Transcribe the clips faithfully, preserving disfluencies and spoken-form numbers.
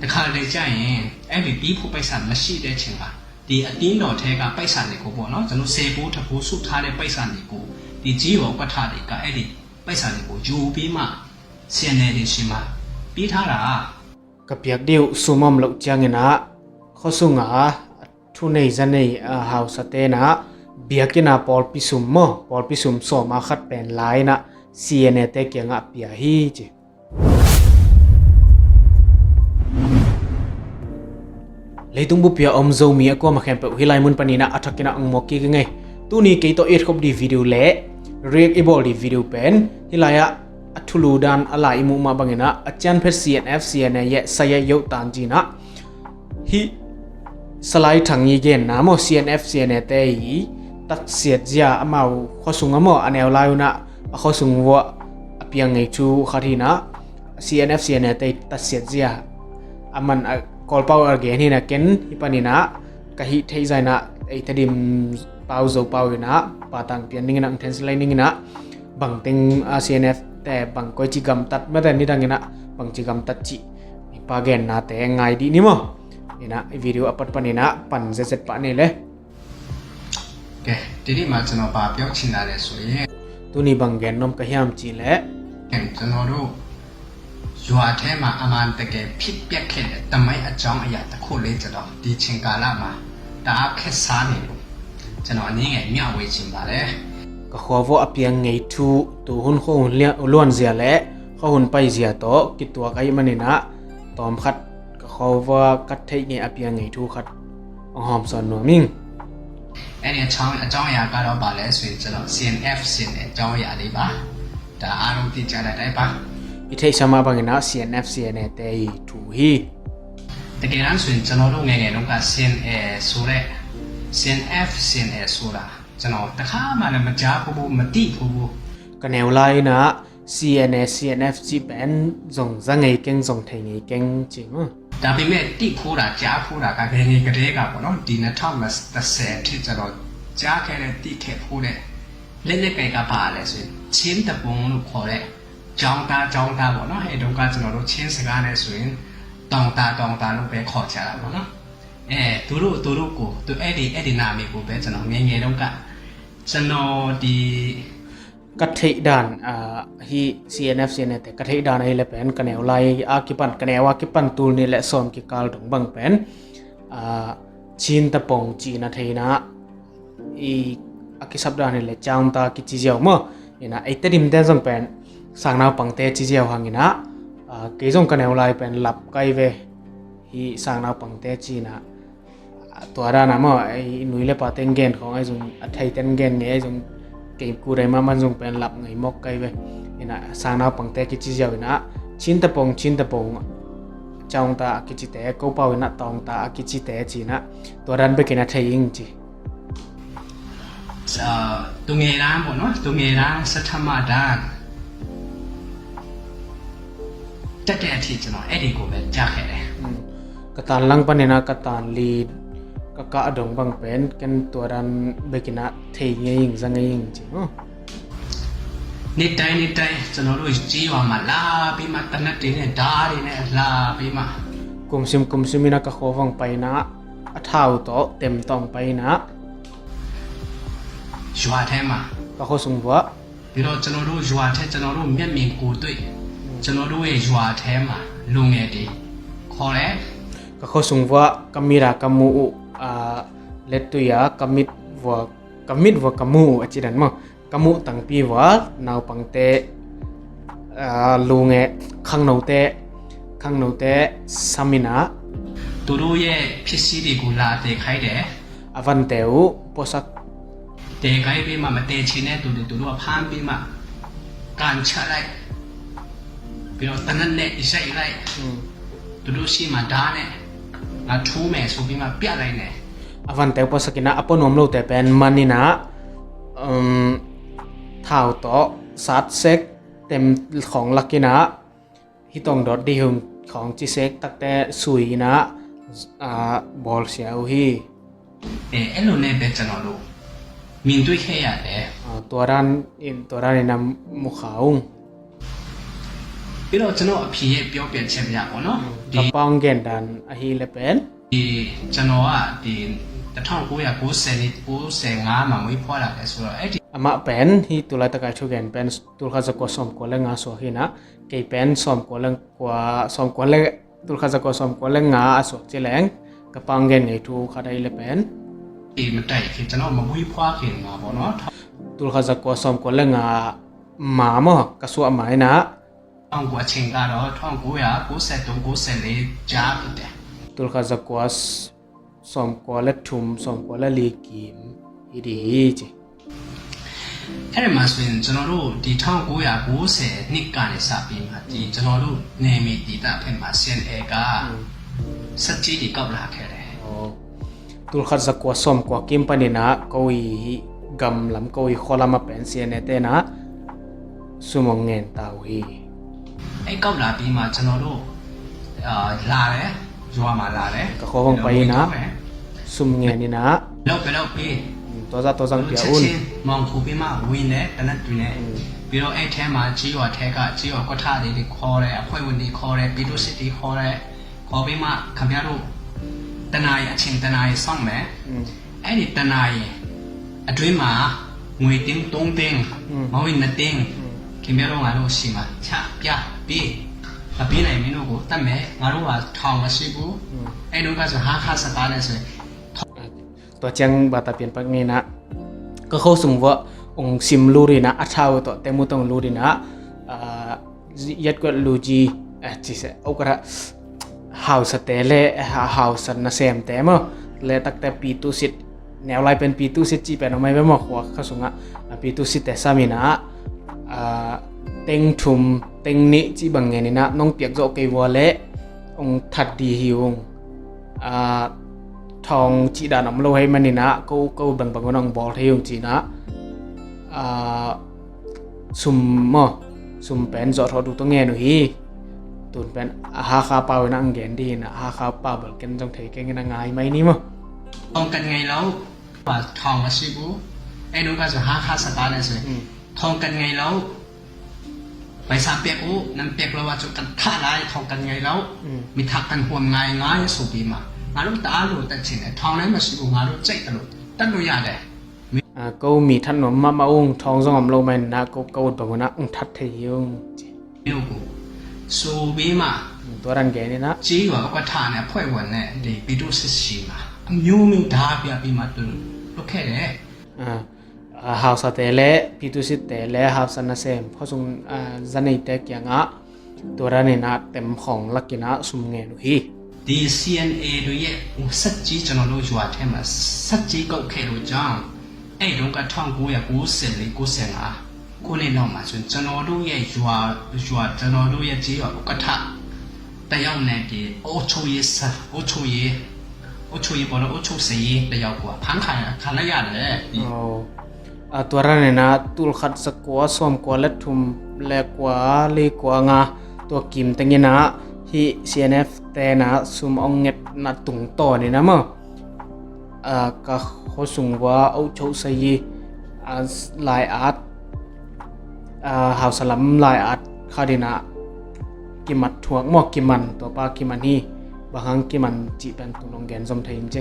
တခါတလေကျရင်အဲ့ဒီတီးဖို့ပိုက်ဆံမရှိတဲ့အချိန်မှာဒီအသင်းတော်ထဲကပိုက်ဆံတွေကိုပေါ့နော်ကျွန်တော်စေဖို့ထဖို့စုထားတဲ့ပိုက်ဆံတွေကိုဒီကြေးရွာဥက္ကဋ္ဌတွေကအဲ့ဒီပိုက်ဆံတွေကိုယူပြီးမှ စီအန်အယ် တွေဆီမှာပေးထားတာ Ka piak dih uh sum om loh ciangin ah khuasung ah thu nei za nei a hausa te in ah biakinn ah pawlpi sum maw, pawlpi sum sawm a khat pen la in ah C N A te kiangah pia hi ci. Leitung bup a om Zomi a kuama khempeuh hih lai mun panin ah a thakin ah ong mawk kik ing ei. Tuni kei tawh i et khop dih video le react i bawl dih video pen hih lai ah a thulu dan a lai i muh mah bangin ah a cianphet C N F C N A yeh sa yeh yoh tan ci in ah hih Salai Thang i genna maw, C N F C N A te i tatsiat zia amau khuasung a maw, a neu lai un ah a khuasung vuah a piang ngei thu khat hi in ah C N F C N A te i tatsiat zia a man a Kawlpau a gen hi in ah ken hih panin ah ka hih theih zah in ah ei Tedim pau Zo pau in ah patang pian dingin ah ong then silai dingin ah bangteng a C N F te bang koici gamtat mate nidangin ah bangci gamtat cih i pa gennate ngai dih ni maw. In ah i video a pat panin ah pan zetzet pah ni le. Okay, ဒီနေ့မှာကျွန်တော်ဘာပြောချင်တာလဲဆိုရင် Tuni bang gen nuam ka hiam cih leh ကျွန်တော်တို့ရွာထဲမှာအမှန်တကယ်ဖြစ်ပျက်ခဲ့တဲ့သမိုင်းအကြောင်းအရာတစ်ခုလေးကျွန်တော်ဒီချိန်ကာလမှာတအားခက်စားနေလို့ကျွန်တော်အနည်းငယ်မျှဝေချင်ပါတယ်။ Ka khua vuah a piang ngei thu, tuhun khuahun luanzia le khuahun paizia tawh kituak ahih manin ah tawmkhat ka khua vuah ka theih ngei a piang ngei thu khat ong hawmsawn nuam ing. အဲ့ဒီအကြောင်းအကြောင်းအရာကတော့ဘာလဲဆိုရင်ကျွန်တော် C N F C N A အကြောင်းအရာလေးပါ။ ဒါအားလုံးသိကြတဲ့အတိုင်းပါ။ I theihsa mah bangin ah C N F C N A te i thu hi. တကယ်တမ်းဆိုရင်ကျွန်တော်တို့ငယ်ငယ်တုန်းက C N A ဆိုတဲ့ C N F C N A ဆိုတာကျွန်တော်တခါမှလည်းမကြားဖူးဘူးမသိဖူးဘူး။ Ka neu lai in ah C N A C N F cih pen zong za ngei keng, zong thei ngei keng ci maw. ဒါပေမဲ့သိဖူးတာကြားဖူးတာကငယ်ငယ်ကတည်းကပေါ့နော်ဒီနှစ်ထောင်တစ်ဆယ်အထိကျွန်တော်ကြားခဲ့တဲ့သိခဲ့ဖူးတဲ့လက်နက်ကိုင်ကဘာလဲဆိုရင်ချင်းတပုံလို့ခေါ်တဲ့ကျောင်းသားကျောင်းသားပေါ့နော်အဲတုန်းကကျွန်တော်တို့ချင်းစကားနဲ့ဆိုရင်တောင်သားတောင်သားလို့ပဲခေါ်ကြတာပေါ့နော်အဲသူတို့သူတို့ကိုသူအဲ့ဒီအဲ့ဒီနာမည်ကိုပဲကျွန်တော်ငယ်ငယ်တုန်းကကျွန်တော်ဒီ Ka theih dan ah, hih C N F C N A te ka theih dan ahih leh pen ka neu lai a kipan, ka neu a kipan tul nih le sawm kikal dong bang pen ah, Chin tapong cihna theihna i a kisap dan hi le Chaungta kici ziau maw. Ina ei Tedim te zong pen sangnaupangte ci ziau hang ina ah, kei zong ka neu lai pen lap kai ve. Hih sangnaupangte ci ina tua dana maw, ei nui le pate gen khawng ei zong a theite gen ngei ei zong kei kudai mahmah zong pen lap ngei mawk kai ve. Ina sangnaupangte kici ziau ina Chin tapong, Chin tapong, Chaungta a kicite, Kopau ina Taungta a kicite ci ina tua dan bekin a thei ing ci. Sa, သူငယ်တန်းပေါ့နော် သူငယ်တန်း ဆဋ္ဌမတန်း တက်တဲ့အထိကျွန်တော်အဲ့ဒီကိုပဲကြားခဲ့တယ်။ Ka tan lang panin ah ka tan li ka kah dong bang pen ken tua dan bekin a thei ngei ing, za ngei ing ci maw. နှစ်တိုင်းနှစ်တိုင်းကျွန်တော်တို့ကြေးရွာမှာလာပြီးမှတနတ်တွေနဲ့ဓားတွေနဲ့လာပြီးမှ Kumsim kumsim ina ka khua vang pai ina a thau tawh tem tawh pai ina ရွာထဲမှာ ka khua sung vuah ပြီးတော့ကျွန်တော်တို့ရွာထဲကျွန်တော်တို့မျက်မြင်ကိုယ်တွေ့ကျွန်တော်တို့ရဲ့ရွာထဲမှာလူငယ်တွေခေါ်တယ် Ka khua sung vuah ka mit a ka mu uh, ah, lettui a ka mit vuah, ka mit vuah ka mu uh a ci dan maw. Ka muh tangpi vuah naupangte, ah, lunge khangnote, khangnote sam ina သူတို့ရဲ့ဖြစ်စည်းတွေကိုလာတည်ခိုင်းတယ်။ A vante uh puasak တည်ခိုင်းပြီးမှမတည်ချင်တဲ့သူတွေသူတို့ကဖမ်းပြီးမှကန်ချလိုက်ပြီးတော့တနတ်နဲ့ရိုက်လိုက် သူတို့ရှိမှဓားနဲ့ငါထိုးမယ်ဆိုပြီးမှပြလိုက်တယ်။ A vante uh puasak ina a pua nuam lote pen man ina, um, thau tawh sat sek tem khawng lak ina hih tawng dawt dih hung khawng ci sek takte sui ina, ah, bawlsia uh hi. အဲအဲ့လိုနဲ့ပဲကျွန်တော်တို့မြင်တွေ့ခဲ့ရတယ်။ Ah, tua dan in, tua dan ina mu kha ung. ပြီးတော့ကျွန်တော်အဖေရဲ့ပြောပြချက်အရပေါ့နော်။ ဒီ ကပောင်းကင်တန်အဟိလပန် ဒီကျွန်တော်ကဒီတစ်ထောင်ကိုးရာကိုးဆယ်နှစ်ကိုးဆယ်ငါမှာမွေးဖွားလာတယ်ဆိုတော့အဲ့ဒီ အမပန်ဟိတူလာတကါချုကင်ပန်တူလခါစကောစမ်ကောလငါဆိုခိနာ ကပောင်းစမ်ကောလကွာစမ်ကောလတူလခါစကောစမ်ကောလငါအဆိုချေလင် ကပောင်းကင်ငယ်ထူခါတိုင်းလပန် ဒီမတိုင်ခင်ကျွန်တော်မမွေးဖွားခင်မှာပေါ့နော်။ တူလခါစကောစမ်ကောလငါ မမကဆွမနာ အောင်ကိုအချိန်ကတော့ထောင်ကိုးရာကိုးဆယ်သုံးကိုးဆယ်လေးကြားဖြစ်တယ်။ တူလခါစကွာစမ်ကွာလထုမ်စမ်ကွာလလီကီမ် ဟိဒီဟိချေ အဲ့ဒီမှာဆိုရင်ကျွန်တော်တို့ဒီထောင်ကိုးရာကိုးဆယ်နှစ်ကနေစပြီးမှဒီကျွန်တော်တို့နယ်မြေဒေသဖက်မှာ စီအန်အဲက ဆက်ကြီးတွေကောက်လာခဲ့တယ်။ တူလခါစကွာစမ်ကွာကီမ်ပနီနာကိုဝီဟိဂမ်လမ်ကိုဝီခေါ်လမ်အပန် စီအန်အဲတဲနာ ဆုမငင်တဝီ အဲ့ကောက်လာပြီးမှကျွန်တော်တို့အာလာတယ်။ ရွာမှာလာတယ်။ ကခေါ်ဖုန်းပိုင်နာ ဆုမငင်နီနာ လောက်ပဲလောက်ပေး တောစားတောစားပြဦး ချက်ချင်းမောင်ခုပေးမှဝင်တယ်။ တနတ်တွင်နဲ့ပြီးတော့အဲ့ထဲမှာကြေးရွာထဲကကြေးရွာကထတွေခေါ်တယ်။ အဖွဲ့ဝင်တွေခေါ်တယ်။ ပြည်သူ့စစ်တွေခေါ်တယ်။ ခေါ်ပြီးမှခင်ဗျားတို့တနာရီအချိန်တနာရီစောင့်မယ်။ အဲ့ဒီတနာရီအတွင်းမှာငွေတင်းသုံးတင်းမဝင်နှစ်တင်းခင်ဗျားတို့ငါတို့ရှိမှာချပြပြီးမပေးနိုင်မင်းတို့ကိုတတ်မယ်။ ငါတို့ကထောင်မရှိဘူး။ အဲ့တော့ကဆိုဟာခါစပါးနဲ့ဆိုရင် ตัวเจียงบาตาเปลี่ยนปักนี้นะ ก็เข้าสูงว่าองค์ซิมลูดีนะอัฐาวตัวเตมุตองลูดีนะอ่า ยัดกวดลูจีอ่ะจีเสเอากระหาวสเตเลหาวสันนะเสมเตมอและตักแต่ปีตุสิตแนวไรเป็นปีตุสิตจีเป็นเอาไม่ไปมอหัวเข้าสูงอ่ะปีตุสิตแต่สามีนะอ่าเต็งทุมเต็งนี้จีบางเงินนี่นะน้องเปียกโจเกวัวและองค์ทัดดีหิว อ่า ทองจีดานอมโลให้มันนี่นะก็ก็บางบางก็น้องบอกให้ยงจีนะ อ่า ซุมมอซุมเป็นจอดหอดูตัวเงินหนูฮีตุนเป็นอาหาคาเปานังเกนดีนะอาหาคาเปาเบิกเกนจงเทเกงนะง่ายไหมนี่มอ ทองกันไงแล้วว่าทองมาชิบูไอ้นู้นก็จะหาคาสตาร์เลยสิ ทองกันไงแล้ว ไปสามเปียกอู้น้ำเปียกเราว่าจุกันท่าลายทองกันไงแล้ว มีทักกันห่วมงายง่ายสูบีมามาลูกตาลูกแต่เฉยทองนั้นมาสิบูมาลูกใจตลอดตั้งดูยาแดง อ่าก็มีท่านหนมมามาอุ้งทองสองอมโลแมนนะก็ก็อุดบังนะอุ้งทัดเทยุง မျိုးကိုဆိုပြီးမှตัวรันแกนี่นะ ကြေးရွာဥက္ကဋ္ဌနဲ့အဖွဲ့ဝင်နဲ့ဒီပြည်သူ့စစ်ရှိမှာအမျိုးမျိုးဓာတ်ပြပြီးမှသူတို့လုပ်ခဲ့တယ်။ อ่า อ่า หาวสาเตเลปีตุสิตเตเลหาวสานาเซมข้อสุงอ่าจันในเตกยังอ่ะตัวรันนี่นะเต็มของลักกินะซุมเงนุฮี ဒီ စီအန်အေ တို့ရဲ့ဆက်ကြီးကျွန်တော်တို့ရွာထဲမှာဆက်ကြီးကုတ်ခဲ့လို့ကြောင့်အဲ့တုန်းကထောင်ကိုးရာကိုးဆယ်လေးကိုးဆယ်ငါးခုနှစ်လောက်မှာဆိုရင်ကျွန်တော်တို့ရဲ့ရွာရွာကျွန်တော်တို့ရဲ့ကြေးရွာဥက္ကဋ္ဌတယောက်နဲ့ဒီအုပ်ချုပ်ရေးဆရာအုပ်ချုပ်ရေးအုပ်ချုပ်ရေးပေါ်တော့အုပ်ချုပ်ဆရာတယောက်ကဖမ်းခံရခံလိုက်ရတယ်ဒီ อ่า ตัวรันเนี่ยนะ ตูลขัดสกัวสวมกัวและทุมและกัวลีกัวงา ตัวกิมตังเงนะ ฮิ ซีเอ็นเอฟ แต่นะ ซุมองเง็ดนะตุงต่อนี่นะมั้ง อ่า กะโคสุงว่าเอาโชคสยี อ่า หลายอาด อ่า หาวสลัมหลายอาดคาดินะ กิมันทวกหมอกกิมันตัวปลากิมันฮี บางครั้งกิมันจีเป็นตุนองแกนสมเทนเจ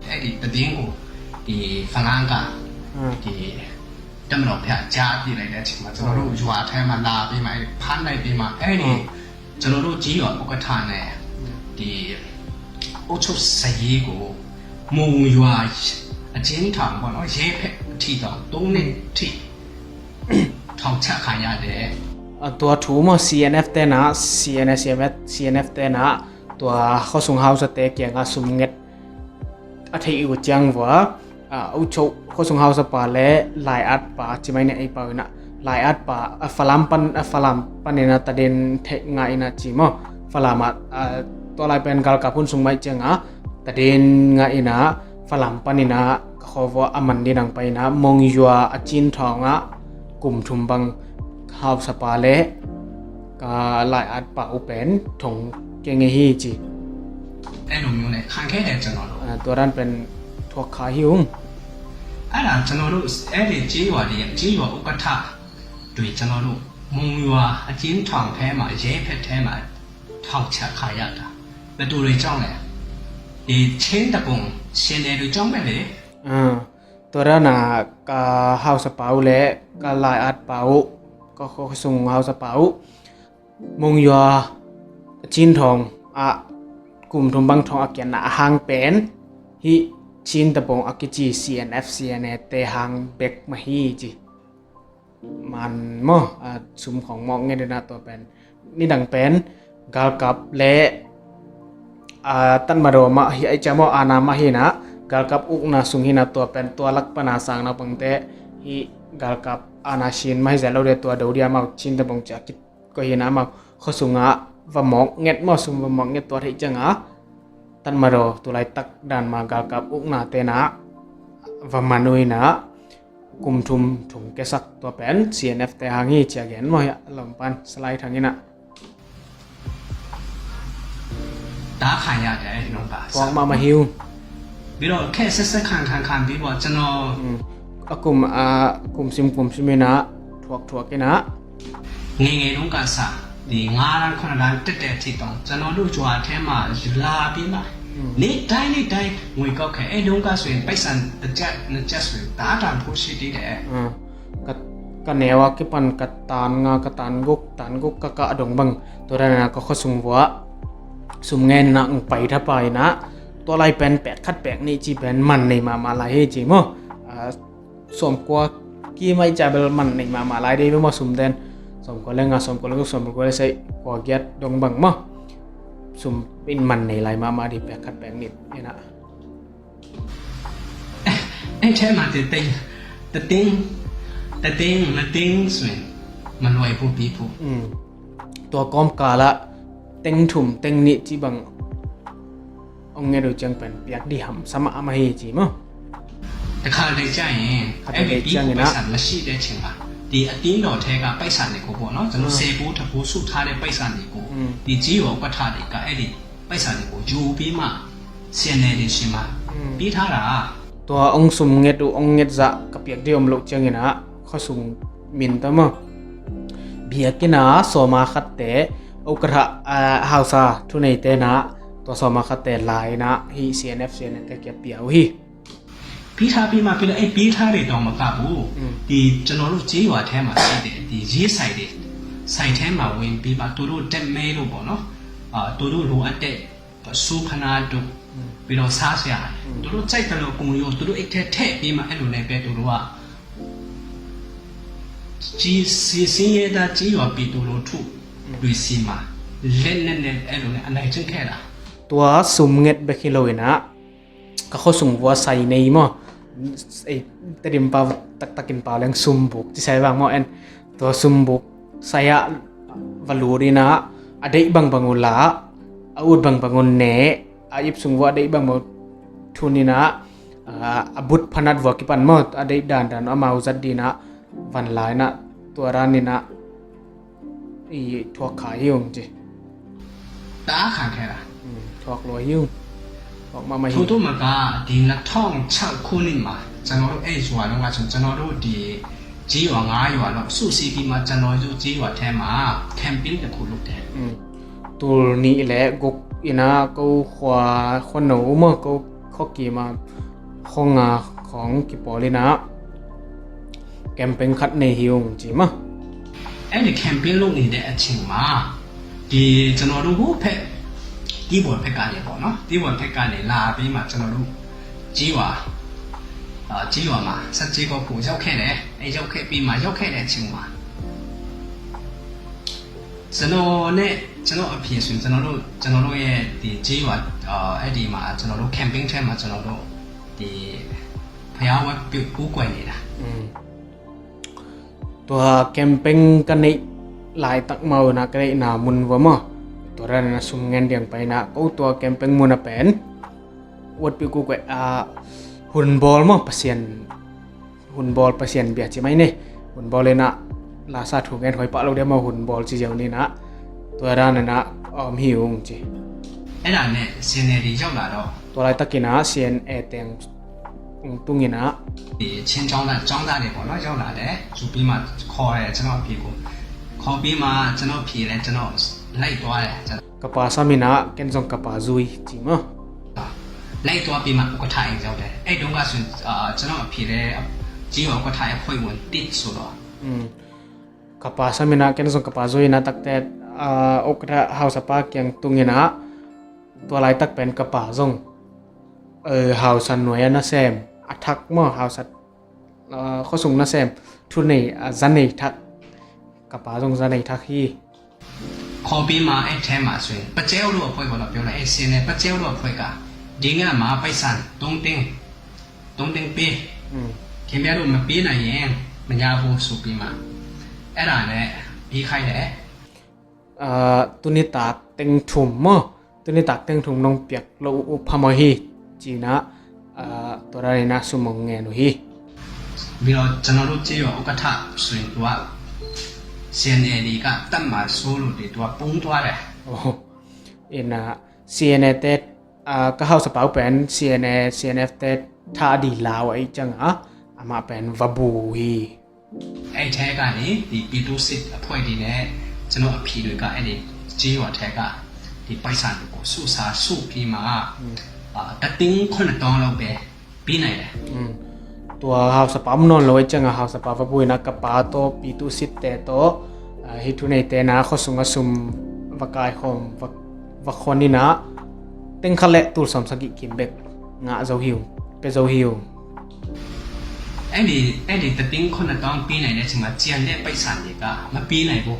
အဲ့ဒီသတင်းကိုဒီဖလန်းကအာဒီတပ်မတော်ဘက်ကြားသိလိုက်တဲ့အချိန်မှာကျွန်တော်တို့ရွာထဲမှာလာပြီးမှအဲ့ဒီဖမ်းလိုက်ပြီးမှအဲ့ဒီအာကျွန်တော်တို့ကြေးရွာဥက္ကဋ္ဌနဲ့ဒီအုပ်ချုပ်စရေးကိုမုံရွာအချင်းထောင်ပေါ့နော်ရဲဖက်အထီတောင်သုံးနှစ်ထိထောင်ချခံရတယ်။ อ่าตัวถูมอ ซีเอ็นเอฟ เตนะ ซีเอ็นเอฟ ซีเอ็นเอฟ เตนะ ตัวเขาส่งเฮาสเตเกียงอาสุมเง็ด อาทิตย์อุจังวะ อ่า อุชเขาส่งเฮาสปาและหลายอัดปาจิไม่เนี่ยไอปาวินะหลายอัดปาอ่ะฟาลามปันอ่ะฟาลามปันเนี่ยนะตะเดนเทงาอินะจิมอฟาลามอ่ะอ่าตัวลายเป็นกาลกาพุนส่งไม่เจียงอ่ะตะเดนงาอินะฟาลามปันเนี่ยนะเขาว่าอามันดีนังไปนะมองยัวอาจินทองอ่ะกลุ่มทุมบังเฮาสปาและ ကလာအတ်ပါဥပန်ထုံကငယ်ဟီချီ အဲ့လိုမျိုးနဲ့ခံခဲ့တယ်ကျွန်တော်တို့အဲตัวรันเป็นทัวขาหิวအဲ့ဒါကျွန်တော်တို့အဲ့ဒီကြေးရွာတွေရဲ့ကြေးရွာဥက္ကဋ္ဌတွေကျွန်တော်တို့ မုံရွာအကျဉ်းထောင်ထဲမှာ ရဲဖက်ထဲမှာ ထောင်ချခံရတာ ဘယ်သူတွေကြောင့်လဲ။ ဒီချင်းတပုံ ရှင်းနေသူကြောင့်ပဲလေ။ အာ၊ ตัวด้านน่ะ ကဟောက်စပားဦး และ ကလာအတ်ပားဦး ကခစုံဟောက်စပားဦး မုံရွာအကျဉ်းထောင် อ่ะ ကုမ်ထုံဘန်ထောင်အကျဉ်းน่ะ အဟံၣ်ပင် ဟိ ချင်းတပုံ အကကျီ စီအန်အက်ဖ် စီအန်အေ တဲဟံၣ်ဘက်မဟိ ကျီ มัน မ့ၢ် อ่ะ สมของหมอกเงี้ยด้วยนะ ตัวเป็น นี่ดังเป็น กาลกับ และ อ่ะ ตัดมาโดมา ไอ้เจ้าหมอก อาณามา หินะ กาลกับ อุกนา สุง หินะ ตัวเป็น ตัวหลัก ปนาสัง นะ ปังเต หิ กาลกับ อาณา ชิน มา หิ เสร็จแล้วเดี๋ยว ตัวเดียวเดียวมา ชิน ตะบง จะคิด ก็ หินะ มา ข้อสุง อ่ะ ว่าหมอกเงี้ย หมอกสุง ว่าหมอกเงี้ย ตัว ไทยจัง อ่ะ ตัดมาโด ตัวไล่ตักดันมา กาลกับ อุกนา เตนะ ว่ามัน อุยนะ กลุ่มทุมถุงแกสัก ตัวเป็น ซีเอ็นเอฟ แต่หาง หิ เจียเห็น หมอก ลองปัน สไลด์ ทางนี้นะ ဒါခံရတယ် အဲ့ဒီတုန်းက သွားမှမဟိုး။ ပြီးတော့ ခက်ဆက်ဆက်ခံခံခံပြီးတော့ ကျွန်တော် อืม အကုမ် အာ ကုမ်စိမ် ကုမ်စိမ် မင်းနာ ထွတ်ထွတ် ကန ငယ်ငယ်တုန်းကစ ဒီငါးတန်း ခုနှစ်တန်း တက်တဲ့အထိတော့ ကျွန်တော်တို့ရွာထဲမှာ လာပြီးမှ อืม နေ့တိုင်းနေ့တိုင်း ငွေကောက်ခဲ့။ အဲ့တုန်းကဆိုရင် ပိုက်ဆံတစ်ကျပ် နှစ်ကျပ်ဆိုရင် တအားတန်ဖိုးရှိသေးတယ်။ อืม က ကနဲဝါ ကိပန် ကတန်ငါ ကတန်ဂုတ် တန်ဂုတ် ကကအဒုံဘင် ตัวด้านน่ะ ก็ข้อสุงวัว สุมเงินน่ะ ไปถ้าไปนะ ตัวไล่เป็น แปด ขัด แปด นี่ จีเป็น มัน ใน มา มา ไล่ ให้ จี หมอก อ่า สมกว่า กี่ไม่ จะเป็น มัน ใน มา มา ไล่ ได้ หมอก สุมเดน สมกว่าเรื่องอ่ะ สมกว่าเรื่อง สมกว่าเรื่อง ใส่กว่าเกียรติดงบัง หมอก สุมเป็น มัน ใน ไล่ มา มา ดี แปด ขัด แปด นี่ นี่นะ အဲ့ထဲမှာ တစ်သိန်း တစ်သိန်း တစ်သိန်း နှစ်သိန်းဆိုရင် မလွယ်ဘူး ပြီးဖို့။ อืม ตัวกอมกาละ เต็งถุม เต็ง นี่ จีบัง အောင်ငယ်တို့ ကျန်ပန် ပြတ် ဒီ ဟမ် စမ အမဟေ ကျီ မ့ၢ် တစ်ခါတလေကျရင် ခါတလေကျရင် အဲ့ဒီ ပိုက်ဆံမရှိတဲ့အချိန်မှာ ဒီအသင်းတော်ထဲက ပိုက်ဆံတွေကိုပေါ့နော် ကျွန်တော် ဆယ်ဘိုးတစ်ဘိုး စုထားတဲ့ ပိုက်ဆံတွေကို ဒီကြေးရွာဥက္ကဋ္ဌတွေက အဲ့ဒီ ပိုက်ဆံတွေကို ယူပြီးမှ စီအန်အယ်ယူ ဆီမှာ ပေးထားတာ။ ตัวองค์สุมเง็ดอุองค์เง็ดจะกระเปียกเดียมลุกเจียงอินะ ข้อสุงมินตะมะ เบียกินะ สอมาคัดเต อุกระ อ่า ฮาวซา ทุนเนเตนะ ตัวสอมาคัดเตลายนะ ฮิ ซีเอ็นเอฟ ซีเอ็นเอฟ เตเกียเปียวฮิ ပြီးထားပြီးမှ ပြီးတော့ အဲ့ပေးထားတယ်တောင်မကဘူး။ ဒီကျွန်တော်တို့ ကျေးရွာထဲမှာရှိတဲ့ ဒီရေးဆိုင်တွေ ဆိုင်ထဲမှာဝင်ပြီးမှ သူတို့တက်မဲလို့ပေါ့နော်။ အာ သူတို့လိုအပ်တဲ့ ဆူဖနါတို့ ပြီးတော့ စားစရာ သူတို့ကြိုက်သလို အကုန်လုံး သူတို့အိတ်ထဲထည့်ပြီးမှ အဲ့လိုနဲ့ပဲ သူတို့က ကြီး စီဆင်းရဲသား ကျေးရွာပြည်သူလူထုတွေဆီမှာ လက်နက်နဲ့ အဲ့လိုနဲ့ အနိုင်ကျင့်ခဲ့တာ။ ตัวสุมเง็ดเบคิโลอินะ ก็ข้อสุงวัวใส่ในหมอก ไอ้เตดิมเปา ตักตักกินเปา เรื่องสุมบุก ที่ใส่บางหมอก แอน ตัวสุมบุก ใส่อะ วาลูดีนะ อดีตบางบางอุลา อาวุธบางบางอุนเน อายิบสุงวัว อดีตบางบางทุนนี่นะ อ่า อาวุธพนัดวัว กิปันหมอก อดีตด่านด่าน เอามาอุจัดดีนะ วันหลายนะ ตัวร้านนี่นะ อี ထွတ်ခါဟိုး ကျီ တအားခံခဲ့တာ။ อืม ထွတ်လွယ်ဟိုး ထွတ်မမဟိုး။ ထို့သို့မက ဒီနှစ်ထောင့်ခြောက်ခုနှစ်မှာ ကျွန်တော်တို့ အဲ့ရွာတုန်းကဆို ကျွန်တော်တို့ ဒီကျေးရွာငါးရွာလောက် စုစည်းပြီးမှ ကျွန်တော်တို့ကျေးရွာထဲမှာ camping တစ်ခုလုပ်တယ်။ อืม တူနံၣ်လဲ ဂုတ် အန ကိုခွါ ခွနူ မ့ၢ် ကို ခီၣ်က့ၤမး ခွန်ငါ ခွန်က့ၤပီၤလံနၤ ကမ်ပိန်းခတ် နေဟိုင်း ကျီမး အဲ့ဒီ camping လုပ်နေတဲ့အချိန်မှာ ဒီကျွန်တော်တို့ဟိုဖက် တီးဘော်ဖက်ကနေပေါ့နော် တီးဘော်ဖက်ကနေလာပြီးမှ ကျွန်တော်တို့ကြေးရွာ အာ ကြေးရွာမှာ ဆက်ကြေးကောက်ဖို့ရောက်ခဲ့တယ်။ အဲရောက်ခဲ့ပြီးမှ ရောက်ခဲ့တဲ့အချိန်မှာ ကျွန်တော်နဲ့ကျွန်တော့်အဖေဆိုရင် ကျွန်တော်တို့ ကျွန်တော်တို့ရဲ့ဒီကြေးရွာ အာ အဲ့ဒီမှာ ကျွန်တော်တို့ camping ထဲမှာ ကျွန်တော်တို့ဒီဘုရားဝတ်ပြုကိုးကွယ်နေတာ။ อืม ตัวแคมปิ้งกันนี่ หลายตักเมานะ กันนี่นามุนว่ามา ตัวนั้นนะ ซุมเงินเดียงไปนะ ก็ตัวแคมปิ้งมุนนะเป็น วัดปีกูแกวะ อ่า หุ่นบอลมา เปอร์เซ็นต์ หุ่นบอล เปอร์เซ็นต์ เบียร์ใช่ไหมเนี่ย หุ่นบอลเลยนะ ลาซาถูกเงินหอยปะเราเดียวมา หุ่นบอลจีเดียวนี่นะ ตัวด้านนั้นนะ ออมหิวจริง အဲ့ဒါနဲ့ စီအန်အယ်ယူ ရောက်လာတော့ ตัวอะไรตะกี้นะ ซีเอ็นเอ แต่ง တုံးတုံးရင်နာ ဒီချင်းကျောင်းသားကျောင်းသားတွေပေါ့နော် ရောက်လာတယ်။ ယူပြီးမှခေါ်တယ် ကျွန်တော်အဖေကို ခ ။ ဟောပြီးမှ ကျွန်တော်အဖေလည်း ကျွန်တော်လိုက်သွားတယ်။ ကျွန်တော် ကပါစမ်းရင် ken zong ka pa zui ci maw. လိုက်သွားပြီးမှ ဥက္ကဋ္ဌအိမ်ရောက်တယ်။ အဲ့တုန်းကဆိုရင် အာ ကျွန်တော်အဖေလည်း ကျေးရွာဥက္ကဋ္ဌရဲ့အဖွဲ့ဝင်တစ်ဆိုတော့ Ka pa sawm in ah, ken zong ka pa zui in ah, takte, aa, ukra hausapa kiang tung in ah, tua laitak pen ka pa zong, eh, hausa nuai a nasem, a thak maw, hausa, aa, khuasung nasem, thu nei, aa, za nei thak, ka pa zong za nei thak hi. ခေါ်ပြီးမှ အဲ့ထဲမှာဆိုရင် ပကျဲအိုးတို့အဖွဲ့ပေါ့နော် ပြောလိုက် အဲ့စင်းနဲ့ ပကျဲအိုးတို့အဖွဲ့က ဒီညမှာ ပိုက်ဆံ သုံးသိန်း သုံးသိန်းပေး ခင်ဗျားတို့မပေးနိုင်ရင် မရဘူးဆိုပြီးမှ အဲ့ဒါနဲ့ ပြီးခိုင်းတယ်။ Aa, tuni tak teng thum maw? Tuni tak teng thum nong piak lo uh phamawh hi, ci-in ah, aa, tua dan in ah sum hong ngen uh hi. ပြီးတော့ ကျွန်တော်တို့ ကျေးရွာဥက္ကဋ္ဌဆိုရင် သူက စီအန်အယ်ဒီ က တပ်မစိုးလို့ ဒီ သူက ပုန်းသွားတယ်။ Oh, in ah, C N A te, aa, ka hausapa uh pen C N A, C N F te tha a di lau ahih ciangah, amah pen va bu uh hi. အဲ့ထဲကနေ ဒီ ပြည်သူ့စစ်အဖွဲ့တွေနဲ့ ကျွန်တော်အဖေတွေက အဲ့ဒီ ကျေးရွာထဲက ဒီ ပိုက်ဆံတွေကို စုစားစုပြီးမှ အာ တစ်သိန်းခုနှစ်သောင်းလောက်ပဲ ပေးနိုင်တယ်။ Tua hausapa om nawn lo ahih ciangah hausapa va bu in ah ka pa tawh, ပြည်သူ့စစ် te tawh, aa, hih thuneite in ah khuasung a sum va kaikhawm, va, va khon in ah, teng khat le tul sawm sagih kim bek ngah zo hi ung, pia zo hi ung. အဲ့ဒီ အဲ့ဒီ တစ်သိန်းခုနှစ်သောင်း ပေးနိုင်တဲ့အချိန်မှာ ကျန်တဲ့ပိုက်ဆံတွေက မပေးနိုင်ဘူး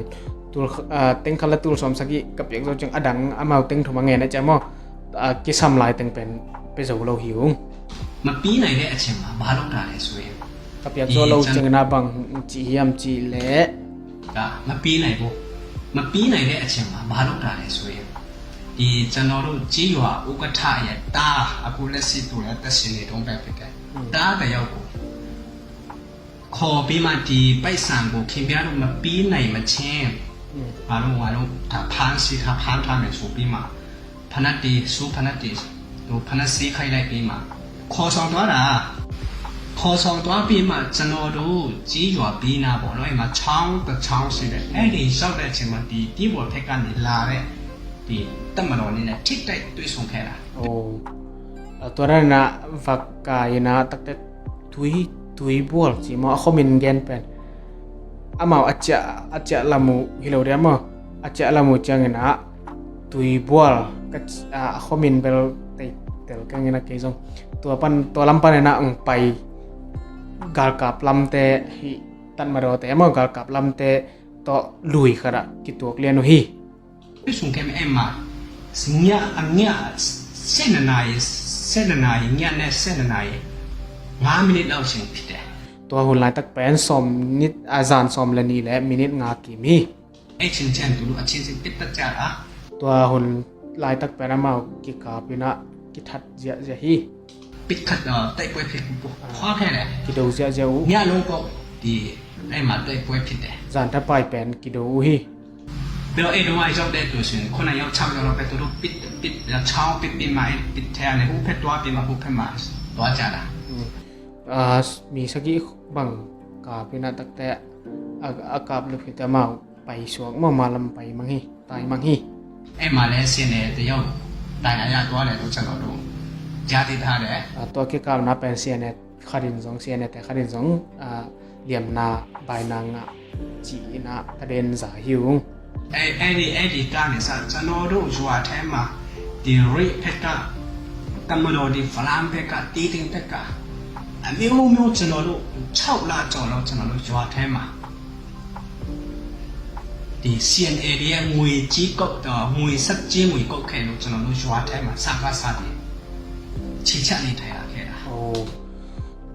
။ Tul, aa, teng khat le tul sawm sagih ka piak zo ciang a dang amau teng thum a ngen a ciang maw, aa, kisam lai teng pen pia zo lo hi ung. မပေးနိုင်တဲ့အချိန်မှာ ဘာလုပ်တာလဲဆိုရင် Ka piak zo lo ciangin ah bang ci hiam cih leh, ဒါမပေးနိုင်ဘူး။ မပေးနိုင်တဲ့အချိန်မှာ ဘာလုပ်တာလဲဆိုရင် ဒီကျွန်တော်တို့ ကျေးရွာဥက္ကဋ္ဌရဲ့သား အခုလက်ရှိသူလည်း အသက်ရှင်နေတုန်းပဲဖြစ်တယ်။ သားတစ်ယောက်ကို ခေါ်ပြီးမှ ဒီပိုက်ဆံကို ခင်ဗျားတို့မပေးနိုင်မချင်း ငါတို့ ငါတို့ ဒါဖမ်းဆီးထား ဖမ်းထားမယ်ဆိုပြီးမှ ဖနက်တီ ဆူဖနက်တီ ဟို ဖနက်စီးခိုင်းလိုက်ပြီးမှ ခေါ်ဆောင်သွားတာ။ ခေါ်ဆောင်သွားပြီးမှ ကျွန်တော်တို့ ကျေးရွာပြီးနားပေါ့နော်။ အဲ့မှာ ချောင်းတစ်ချောင်းရှိတယ်။ အဲ့ဒီရောက်တဲ့အချိန်မှာ ဒီ တီးဘော်ဖက်ကနေလာတဲ့ ဒီတပ်မတော်နဲ့ ထိပ်တိုက်တွေ့ဆုံခဲ့တာ။ Oh. Tua dan in ah va kai in ah, takte tui, tui bual ci maw, a khuamin gen pen. Amau a ciah, a ciah lam uh hi lo dia maw. A ciah lam uh ciangin ah tui bual ka ci, a, a khuamin bel teitel keng in ah kei zong. Tua pan, tua lam pan in ah hong pai galkap lamte hih tatmadaw te maw, galkap lamte tawh lui khat ah kituak lian uh hi. တွေ့ဆုံခဲ့မယ် အဲ့မှာ ည အည ဆယ့်နှစ်နာရီ ဆယ့်နှစ်နာရီ ညနေ ဆယ့်နှစ်နာရီ ငါးမိနစ်လောက်အချိန်ဖြစ်တယ်။ Tua hun laitak pen sawm minit, a, zan sawm le nih le minit nga kim hi. အဲ့ချိန်ကျရင် သူတို့ အချင်းချင်း ပစ်တတ်ကြတာ။ Tua hun laitak pen amau kikap in ah kithat ziahziah hi. ပစ်ခတ် တိုက်ပွဲဖြစ်ပွားခဲ့တယ်။ Kido ziahziah uh. ညလုံးပေါက် ဒီ အဲ့မှာ တိုက်ပွဲဖြစ်တယ်။ Zan thapai pen kido uh hi. ပြီးတော့ အဲ့တုန်းက ရောက်တဲ့သူဆိုရင် ခုနစ်ယောက် ခြောက်ယောက်လောက်ပဲ သူတို့ ပစ် ပစ် ချောင်း ပစ် ပစ်မှာ အဲ့ ပစ်ထဲကနေ ဟိုဘက်သွားပြီးမှ ဟိုဘက်မှာ သွားကြတာ။ Aa, mi sagih bang kap in ah, takte a, a kap lupite amau pai suak maw, malam pai mang hi, tai mang hi. အဲ့မှာလည်း စီအန်အယ် တစ်ယောက် ဒဏ်ရာရသွားတယ်လို့ ကျွန်တော်တို့ ကြားသိထားတယ်။ Aa, tua kikapna pen C N A khat in zong, C N A te khat in zong, aa, liamna, baina ngah ci-in ah သတင်းစာ hi ung. အဲ့ အဲ့ဒီ အဲ့ဒီကနေစ ကျွန်တော်တို့ ရွာထဲမှာ ဒီ ရိတ်ဖက်က တပ်မတော် ဒီ ဖလမ်းဖက်က တီးတိန်ဖက်က အမျိုးမျိုး ကျွန်တော်တို့ ခြောက်လကျော်လောက် ကျွန်တော်တို့ ရွာထဲမှာ ဒီ စီအန်အယ် ရဲ့ ငွေကြေးကုတ် ငွေစက်ကြေးငွေကုတ်ခဲ့လို့ ကျွန်တော်တို့ ရွာထဲမှာ စကစ တွေ ခြေချနေထိုင်လာခဲ့တာ။ Oh.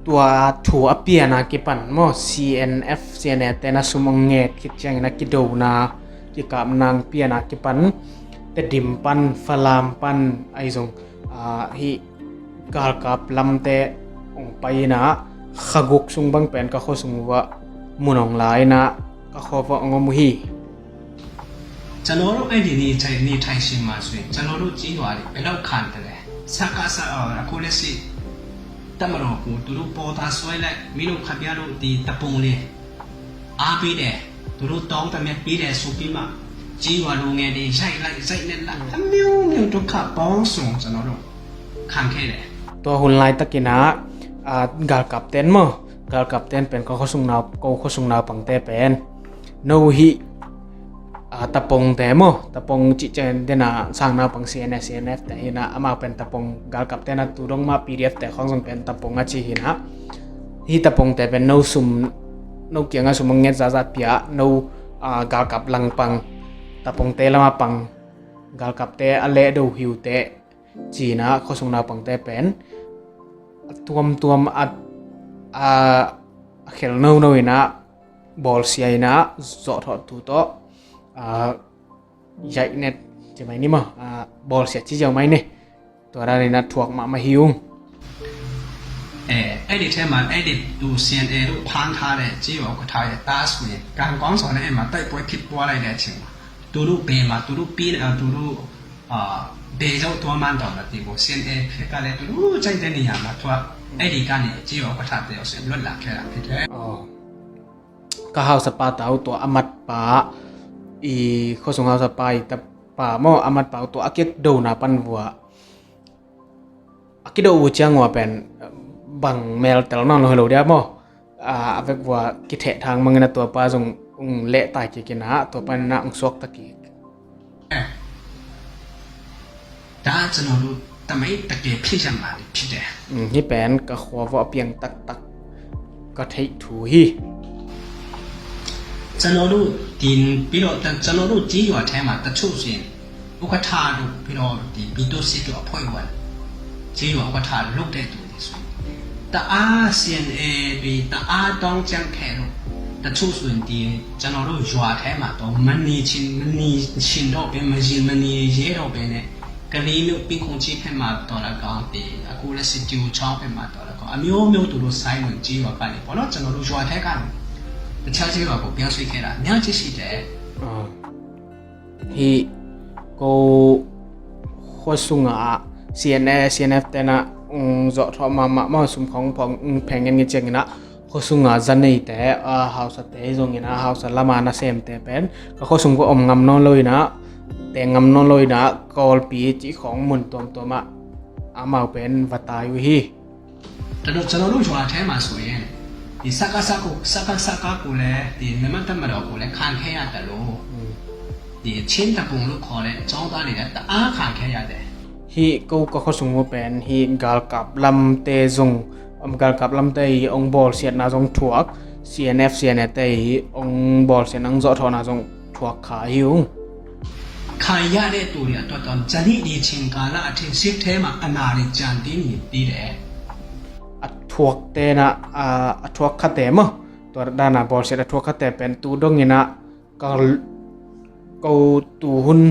Tua thu a pian a kipan maw, C N F, C N A te in ah sum hong nget khit ciangin ah kidona, kikapna hong pian a kipan, Tedim pan, Falam pan, ahi zong, aa, hih galkap lamte hong pai in ah, kha guk sung bang pen ka khuasung uh ah mun hong la in ah, ka khua uah hong om uh hi. ကျွန်တော်တို့ အဲ့ဒီနေထိုင် နေထိုင်ချိန်မှာဆိုရင် ကျွန်တော်တို့ ကျေးရွာတွေ ဘယ်လောက်ခံတယ်လဲ။ စကစ အခုလက်ရှိ တပ်မတော်ကို သူတို့ ပေါ်တာဆွဲလိုက် မင်းတို့ ခင်ဗျားတို့ ဒီတပုံလေး အားပေးတယ် သူတို့တောင်းပေမဲ့ ပေးတယ်ဆိုပြီးမှ ကျေးရွာလူငယ်တွေ ရိုက်လိုက် ရိုက်နှက်လိုက် အမျိုးမျိုး ဒုက္ခပေါင်းစုံ ကျွန်တော်တို့ ခံခဲ့တယ်။ Tua hun laitakin ah, ah, galkapten maw, galkapten pen ko khuasung nau, ko khuasung naupangte pen, no hih, ah, tapongte maw, tapong cih ciang dena sang naupang C N A, C N F te hi na, amau pen tapong, galkapten a tu dong mah P D F te khawng zong pen tapong a ci hi na. Hih tapongte pen no sum, no kiangah sum a nget zahzah pia, no, ah, galkap langpang, tapongte lamah pang, galkapte a lehdo hiuteh, ci-in ah khuasung naupangte pen a tuamtuam a, a, a khel nono in ah, bawlsia in ah, zawhthawh thu tawh, ah, yaihnet ci mai ni maw, ah, bawlsia ci ziau mai ni. Tua dan in ah thuak mahmah hi ung. အဲ၊ အဲ့ဒီထဲမှာ အဲ့ဒီသူ C N A တို့ ဖမ်းထားတဲ့ ကျေးရွာဥက္ကဋ္ဌရဲ့ သားဆိုရင် ကံကောင်းစွာနဲ့ အဲ့မှာ တိုက်ပွဲဖြစ်ပွားလိုက်တဲ့အချိန်မှာ သူတို့ဘယ်မှာ သူတို့ပြေးနေအောင် သူတို့ အာ၊ ဘယ်ရောက်သွားမှန်းတောင်မသိဘူး။ C N A ဘက်ကလည်း သူတို့ကြိုက်တဲ့နေရာမှာ သွား၊ အဲ့ဒီကနေ ကျေးရွာဥက္ကဋ္ဌတယောက်ဆီ လွတ်လာခဲ့တာဖြစ်တယ်။ Ka hausapa ta uh tua a matpa, i khuasung hausapa i tapa maw, a matpa uh tua a kiak dona pan vua a kido uh ciang ua pen bang meltel nawn lo hi lo dia maw. A, a vek vua kitheh thang mangin a tuapa zong ung lehtai kik in ah, tuapa in ah ung suakta kik. ဒါကျွန်တော်တို့ သမိုင်းတကယ်ဖြစ်ရပ်မှန်တွေဖြစ်တယ်။ Hih pen ka khua vua a piang taktak ka theih thu hi. ကျွန်တော်တို့ဒီပြီးတော့ကျွန်တော်တို့ကြေးရွာထဲမှာတချို့ဆိုရင်ဥက္ကဋ္ဌတို့ပြီးတော့ဒီပြည်သူ့စစ်တို့အဖွဲ့ဝင်ကြေးရွာဥက္ကဋ္ဌလုပ်တဲ့သူတွေဆိုရင်တအား C N A တွေတအားတောင်းကြံခဲ့လို့တချို့ဆိုရင်ဒီကျွန်တော်တို့ရွာထဲမှာတော့မနေချင်မနေချင်တော့ပဲမရင်မနေရဲတော့ပဲနဲ့ကလေးမျိုးပင်ခုံချစ်ဖက်မှာတော့လည်းကောင်းတယ်အခုလည်းစစ်တီကိုချောင်းဖက်မှာတော့လည်းကောင်းအမျိုးမျိုးသူတို့ဆိုင်ဝင်ကြေးရွာကနေပေါ့နော်ကျွန်တော်တို့ရွာထဲကနေတခြားကြေးရွာကိုပြောင်းရွှေ့ခဲ့တာအများကြီးရှိတယ်။ Hih ko khua sungah C N A, C N F te in ah ung zawhthawh mahmah maw, sum khawng pheng ngen ngen ciangin ah khua sungah za neite, a, hausate zongin ah hausa lamah nasemte pen ka khua sung va om ngam nawn lo in ah, teng ngam nawn lo in ah Kawlpi cih khawng mun tuamtuam ah amau pen va tai uh hi. ကျွန်တော်တို့ကျွန်တော်တို့ရွာထဲမှာဆိုရင်ဒီစကစကိုစကစကကိုလည်းဒီမြန်မာ့တပ်မတော်ကိုလည်းခံခဲ့ရတယ်လို့ဒီချင်းတပူလို့ခေါ်တဲ့ကျောင်းသားတွေလည်းတအားခံခဲ့ရတယ်။ Hih ko ka khua sung uh pen hih galkap lamte zong, um, galkap lamte i ong bawlsiatna zong thuak, C N F, C N A te i ong bawlsiatna ong zawhthawhna zong thuak kha hi ung. ခံရတဲ့သူတွေအတွက်တော့ဇနီးဒီချင်းကာလအထင်စစ်ထဲမှာအနာတွေကြံတည်နေသေးတယ်။ A thuakte in ah, a, a thuak khate maw, tua dana bawlsiat a thuak khate pen tu dongin ah ka, ko tu hun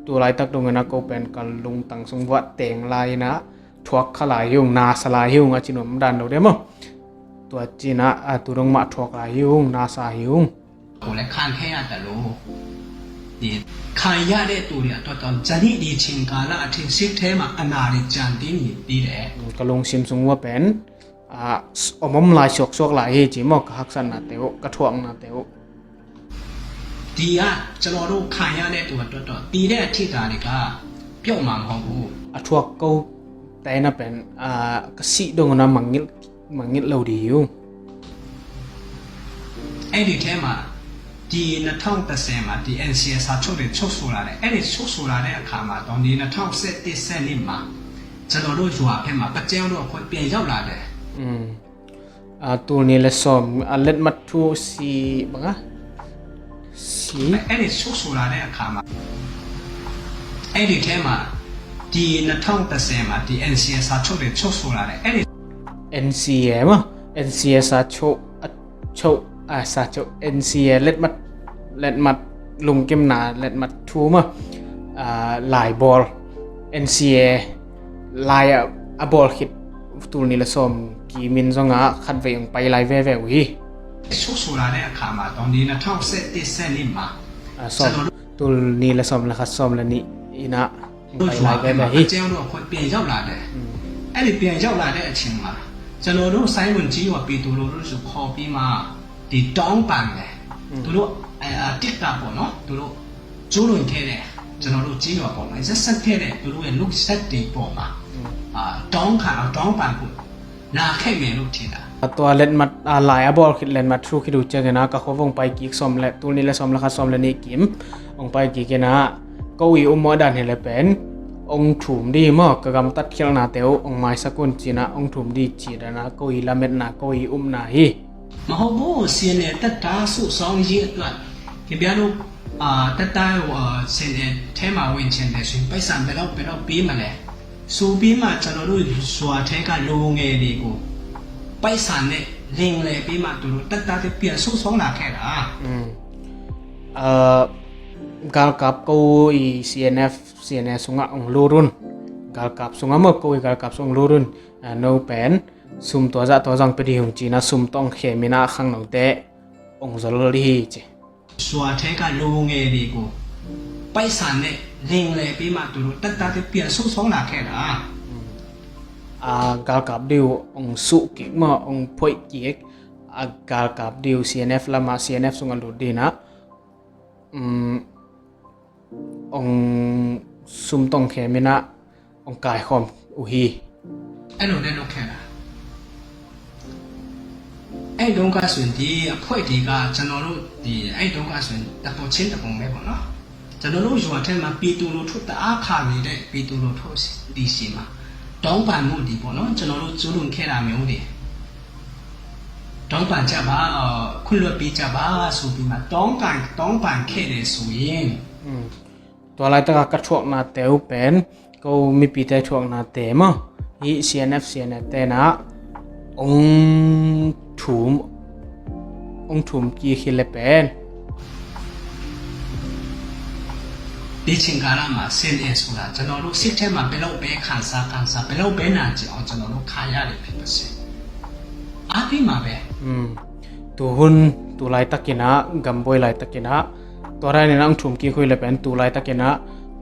tu laitak dongin ah ko pen ka lungtang sung vuah teng lai in ah thuak kha lai hi ung, nasa lai hi ung a ci nuam dan lo de maw. Tua ci in ah, a, tu dong mah thuak lai hi ung, nasa hi ung. ကိုလည်းခံခဲ့ရတယ်လို့ဒီခံရတဲ့သူတွေအတွက်တော့ဇနီးဒီချင်းကာလအထင်စစ်ထဲမှာအနာတွေကြံတည်နေသေးတယ်။ Ka lungsim sung uh pen, a, s-, om om lai suaksuak lai hi ci maw, ka haksatnate uh, ka thuaknate uh. ဒီကကျွန်တော်တို့ခံရတဲ့သူအတွက်တော့တည်တဲ့အထစ်တာတွေကပြုတ်မှာမဟုတ်ဘူး။ A thuak kote in ah pen, a, ka sih dongin ah mangngilh, mangngilh lo ding hi ung. အဲ့ဒီထဲမှာဒီနှစ်ထောင်တစ်ဆယ်မှာဒီ NCA စာချုပ်တွေချုပ်ဆိုလာတယ်အဲ့ဒီချုပ်ဆိုလာတဲ့အခါမှာတော့ဒီနှစ်ထောင်ဆယ့်တစ်ဆယ့်နှစ်မှာကျွန်တော်တို့ရွာဘက်မှာပကဲတို့အခွင့်ပြန်ရောက်လာတယ်။ Mm. A, tul nih le sawm, a, letmat thu si bang a si. အဲ့ဒီချုပ်ဆိုလာတဲ့အခါမှာအဲ့ဒီထဲမှာဒီနှစ်ထောင်တစ်ဆယ်မှာဒီ NCA စာချုပ်တွေချုပ်ဆိုလာတယ်အဲ့ဒီ NCA maw, NCA စာချုပ်, a,ချုပ်, a, စာချုပ်, NCA letmat, letmat lungkimna, letmat thu maw, a, lai bawl, NCA lai a, a bawl khit tul nih le sawm kimin zongah khatvei ong pai lai veve uh hi. ချုပ်ဆိုလာတဲ့အခါမှာတော့ဒီနှစ်ထောင်ဆယ့်တစ်ဆယ့်နှစ်မှာ A, sawm, tul nih le sawm le khat, sawm le nih in ah ong pai lai veve hi. ကျွန်တော်တို့ရွာဘက်မှာအကျဉ်းတို့အခွင့်ပြန်ရောက်လာတယ်။ Mm. အဲ့ဒီပြန်ရောက်လာတဲ့အချိန်မှာကျွန်တော်တို့စိုင်းဝင်ကြီးရွာပြည်သူလူထုစုခေါ်ပြီးမှဒီတောင်းပန်တယ်။ Mm. သူတို့ အဲ၊ အဓိကပေါ့နော်၊ သူတို့ကျူးလွန်ခဲ့တဲ့၊ ကျွန်တော်တို့ကျေးရွာပေါ်မှာ၊ ရက်စက်ခဲ့တဲ့၊ သူတို့ရဲ့လုပ်ရပ်တွေပေါ်မှာ၊ အာ၊ တောင်းခံ၊ တောင်းပန်ဖို့၊ နားခဲ့မယ်လို့ထင်တာ။ Tua letmat, a lai a bawl khit letmat thu khit uh ciangin ah, ka khua vong pai kik sawm le, tul nih le sawm le khat, sawm le nih kim hong pai kik in ah, ko i um mawh dan hi le pen hong thum dih maw, ka gamtat khialhnate uh hong maisak un ci-in ah hong thum dih ci dan ah, ko i lametna, ko i upna hi. မဟုတ်ဘူး၊ စီအန်အယ်တပ်သားစုဆောင်းရေးအတွက်၊ ခင်ဗျားတို့၊ အာ၊ တပ်သားကို၊ အာ၊ စီအန်အယ်ထဲမှာဝင်ချင်တယ်ဆိုရင်၊ ပိုက်ဆံဘယ်လောက်၊ ဘယ်လောက်ပေးမလဲဆိုပြီးမှ၊ ကျွန်တော်တို့ရွာထဲကလူငယ်တွေကိုပိုက်ဆံနဲ့လိမ်လည်ပြီးမှ၊ သူတို့တပ်သားတွေပြန်စုဆောင်းလာခဲ့တာ။ Aa, galkap ko i C N F, C N A sungah hong lut un. Galkap sungah maw, ko i galkap sungah hong lut un. Aa, no pen sum tua zah tua zang pia dih hong ci-in ah, sum tawh hong khem in ah khangnote hong zol dih hi ci. ရွာထဲကလူငယ်တွေကိုပိုက်ဆံနဲ့လိမ်လည်ပြီးမှ၊ သူတို့တပ်သားတွေပြန်စုဆောင်းလာခဲ့တာ။ Aa, galkap dih uh hong suh kik maw, hong phoih kik. A galkap dih uh C N F lamah, C N F sungah lut dih in ah, um, hong sum tawh hong khem in ah hong kaikhawm uh hi. အဲ့လိုနဲ့လုပ်ခဲ့တာ။ အဲ့တုန်းကဆိုရင်၊ ဒီအဖွဲ့တွေက၊ ကျွန်တော်တို့၊ ဒီ၊ အဲ့တုန်းကဆိုရင်၊ တစ်ပုံချင်းတစ်ပုံပဲပေါ့နော်။ ကျွန်တော်တို့ရွာထဲမှာပြည်သူလူထု၊ တအားခါနေတဲ့ပြည်သူလူထုတွေဆီမှာတောင်းပန်မှုတွေပေါ့နော်၊ ကျွန်တော်တို့ကျူးလွန်ခဲ့တာမျိုးတွေ၊ တောင်းပန်ကြပါ၊ ခွင့်လွှတ်ပေးကြပါဆိုပြီးမှတောင်းပန်၊ တောင်းပန်ခဲ့တယ်ဆိုရင်၊ Tua laitakah ka thuaknate uh pen, ko mipite thuaknate maw, hih C N F, C N A te in ah hong thum, hong thum kik hi le pen, ဒီချိန်ကာလမှာ စီအန်အယ်ဆိုတာ ကျွန်တော်တို့စိတ်ထဲမှာ ဘယ်လောက်ပဲခံစား၊ ခံစား၊ ဘယ်လောက်ပဲနာကျင်အောင် ကျွန်တော်တို့ခံရတယ်ဖြစ်ပါစေ။ အားပေးမှာပဲ။ Tuhun, tu laitakin ah, gambuai laitakin ah, tua dan in ah hong thum kik uh hi le pen, tu laitakin ah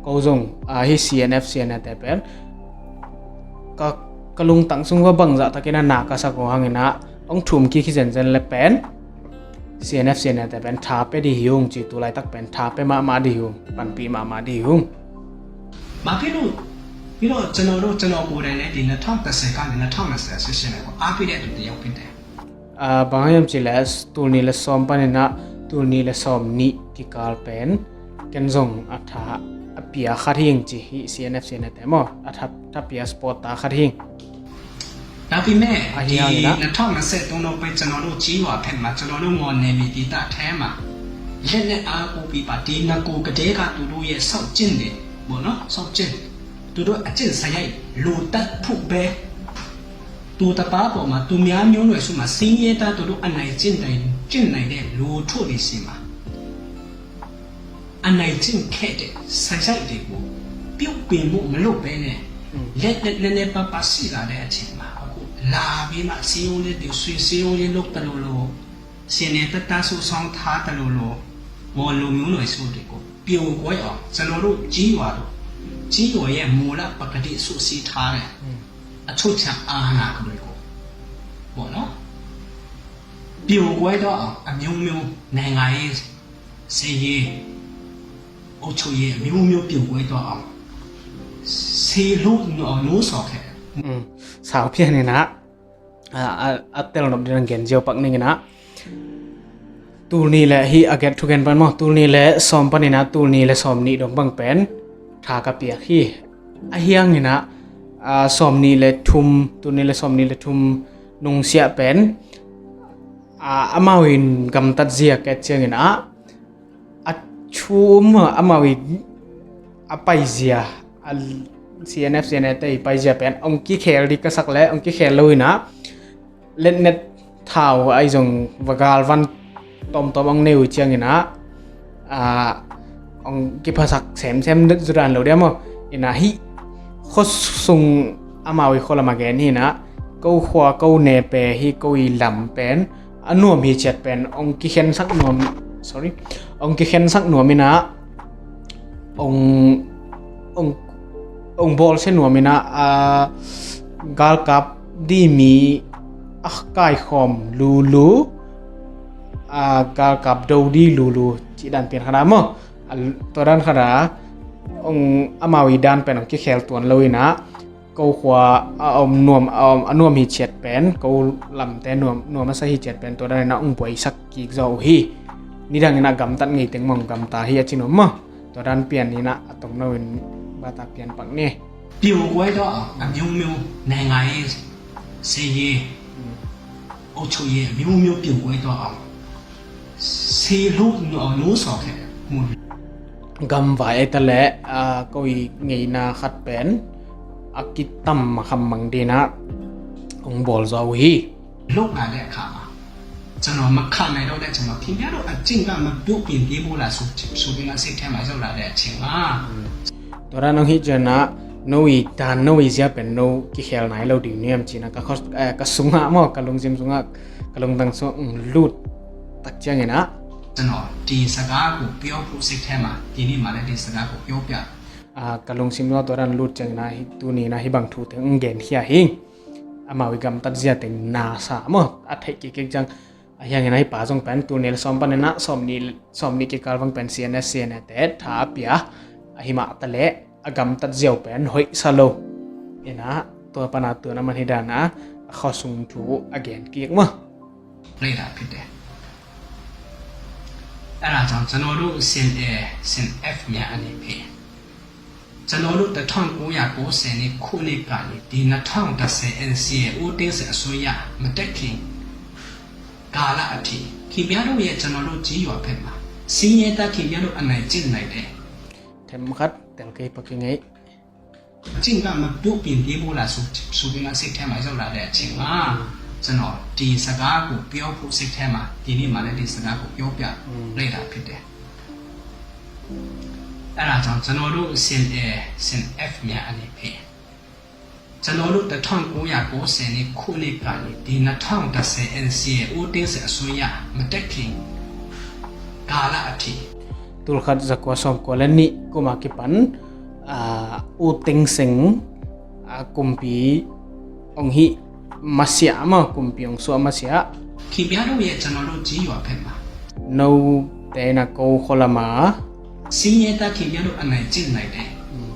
ko zong, aa, hih C N F, C N A te pen ka, ka lungtang sung va bangzah takin ah na ka sak uh hangin ah hong thum kik hi zenzen le pen, C N F, C N A te pen tha pia dih hi ung ci, tu laitak pen tha pia mahmah dih hi ung, panpih mahmah dih hi ung. ဘာဖြစ်လို့၊ ပြီးတော့ကျွန်တော်တို့၊ ကျွန်တော်ကိုယ်တိုင်လည်း ဒီနှစ်ထောင့်တစ်ဆယ်ကနေနှစ်ထောင့်နှစ်ဆယ်အဆင့်ဆင့်နဲ့ပေါ့၊ အားပေးတဲ့သူတစ်ယောက်ဖြစ်တယ်။ Aa, bang hiam cih leh, tul nih le sawm panin ah tul nih le sawm nih kikal pen ken zong a tha a pia khat hi ing ci, hih C N F, C N A te maw, a tha, tha pia supporter khat hi ing. ဒါပေမဲ့၊ အရင်ကဒီနှစ်ထောင့်နှစ်ဆယ်သုံးနောက်ပိုင်း၊ ကျွန်တော်တို့ကျေးရွာဘက်မှာ၊ ကျွန်တော်တို့မော်နယ်မြေဒေသထဲမှာ၊ လက်နက်အားကိုးပြီးပါ၊ ဒီနဂိုကတည်းကသူတို့ရဲ့စောင့်ကြည့်နေပေါ့နော်၊ စောင့်ကြည့်၊ သူတို့အကျင့်စရိုက်၊ လူသတ်ဖို့ပဲ၊ သူတစ်ပါးပေါ်မှာ၊ သူများမျိုးနွယ်စုမှာ၊ ဆင်းရဲသား၊ သူတို့အနိုင်ကျင့်နိုင်၊ ကျင့်နိုင်တဲ့လူထုတွေဆီမှာ အနိုင်ကျင့်ခဲ့တဲ့စရိုက်တွေကို ပြုပြင်မှုမလုပ်ဘဲနဲ့၊ လက်နက်နည်းနည်းပါးပါးရှိလာတဲ့အချိန်မှာ၊ အခုလာပြီးမှ၊ စည်းရုံးရေးတွေ၊ စည်းရုံးရေးလုပ်သလိုလို၊ စီအန်အယ်တပ်သားစုဆောင်းထားသလိုလို၊ မော်လူမျိုးနွယ်စုတွေကိုပြိုကွဲအောင်၊ ကျွန်တော်တို့ကျေးရွာတို့၊ ကျေးရွာရဲ့မူလပကတိစုစည်းထားတဲ့၊ အချုပ်အခြာအာဏာကိုပေါ့နော်၊ ပြိုကွဲတော့အောင်၊ အမျိုးမျိုး၊ နိုင်ငံရေး၊ စစ်ရေး၊ အုပ်ချုပ်ရေး၊ အမျိုးမျိုးပြိုကွဲတော့အောင်၊ စေလွှတ်၊ နှိုးဆော်ခဲ့တယ်။ Sau phian in ah, a, a, a tel nop ding a gen ziau pak ning in ah, tul nih le, hih a gen, thugen pan maw, tul nih le sawm panin ah tul nih le sawm nih dong bang pen tha ka piak hi. Ahi hangin ah, aa, sawm nih le thum, tul nih le sawm nih le thum nungsiah pen, aa, amau in gamtat zia ka et ciangin ah, a thu um, amau in a paizia, a, C N F, C N A te i paizia pen hong kikhel dih ka sak leh hong kikhel lo in ah, letnet thau ahi zong va galvan tawmtawm hong nei uh ciangin ah, aa, hong kiphasak semsem zu dan lo dia maw. In ah hih khua sung, amau i khua lam a gen hi in ah, ko khua, ko ne pen, hih ko i lam pen a nuam hi ciat pen hong kikhensak nuam, sorry, hong kikhensak nuam in ah, hong, hong, hong bawlsia nuam in ah, aa, galkap dih mi a kaikhawm lulu, A galkap do di lulu cih dan pian khat a maw. A, tua dan khat a, ong amau i dan pen ong kikhel tuan lo in ah, ko khua a om nuam, a om a nuam hi ciat pen, ko lamte nuam, nuam a sa hi ciat pen, tua dan in ah ong buaisak kik zaw uh hi. Nidang in ah gamtat ngei teng mong gamta hi a ci nuam maw. Tua dan pian in ah a tom lo in bata pian pak ni. ပျို့ကွဲသောအောင် အမျိုးမျိုးနိုင်ငံရေး၊ စစ်ရေး၊ အုပ်ချုပ်ရေး အမျိုးမျိုးပျို့ကွဲသောအောင် စေလွှတ်နှိုးဆော်ခဲ့မှု Gamvai ai ta leh, a, ko i ngeina khat pen a kitam a khammang dinah ong bawl zaw uh hi. လုပ်လာတဲ့အခါမှာ ကျွန်တော်မခံနိုင်တော့တဲ့အချိန်မှာ ခင်ဗျားတို့အကျင့်ကမပြုတ်ပြင်သေးဘူးလားဆိုဆိုပြီးတော့စိတ်ထဲမှာရောက်လာတဲ့အချိန်မှာ Tua dan ong hih cianah, no i dan no i zia pen no kikhel nai lo ding niam cinah ka khos, eh, ka sungah maw, ka lungsim sungah, ka lungtang sungah lut tak cianginah. ကျွန်တော်ဒီစကားကိုပြောဖို့စိတ်ထဲမှာဒီနေ့မှလည်းဒီစကားကိုပြောပြ A, ka lungsim sungah tua dan lut cianginah, hi, tuni nah hi bang thu teng ong genkhia hi. Amau i gamtat zia teng na sa maw, a theih kikik ciang. A hiangin ahi pa zong pen tul nih le sawm panin ah sawm nih, sawm nih kikal vang pen C N S, C N A te tha a pia. Ahi mah ta leh a gamtat ziau pen hoih sa lo. Inah tua pana tuna man hi dana a khuasung thu a gen kik maw. လိုက်တာဖြစ်တယ်အဲ့ဒါကြောင့်ကျွန်တော်တို့ CNA CNF များအနေဖြင့်ကျွန်တော်တို့1990နှစ်ခုနှစ်ကနေဒီ2010 NCA ဦးသိန်းစိန်အစိုးရမတက်ခင်ကာလအထိခင်ဗျားတို့ရဲ့ကျွန်တော်တို့ကြီးရွာဖက်မှာစင်းရဲသားခင်ဗျားတို့အနိုင်ကျင့်နိုင်တယ် Themkhat tel kei pakingei. ကျင့်ကမပြုတ်ပြင်သေးဘူးလားဆိုဆိုပြီးတော့စိတ်ထဲမှာရောက်လာတဲ့အချိန်မှာကျွန်တော်ဒီစကားကိုပြောဖို့စိတ်ထဲမှာဒီနေ့မှလည်းဒီစကားကိုပြောပြလိုက်တာဖြစ်တယ်အဲ့ဒါကြောင့်ကျွန်တော်တို့ CNA CNF များအနေဖြင့်ကျွန်တော်တို့1990နှစ်ခုနှစ်ကနေဒီ2010 NCA ဦးသိန်းစိန်အစိုးရမတက်ခင်ကာလအထိ Tulkhat zakua sawmkua le nih kuma kipan, a, U Thein Sein, a, kumpi ong hih masiah maw, kumpi ong suah masiah. ခင်ဗျားတို့ရဲ့ကျွန်တော်တို့ကြီးရွာဖက်မှာ Note na ko khualama စင်းရဲသားခင်ဗျားတို့အနိုင်ကျင့်နိုင်တယ်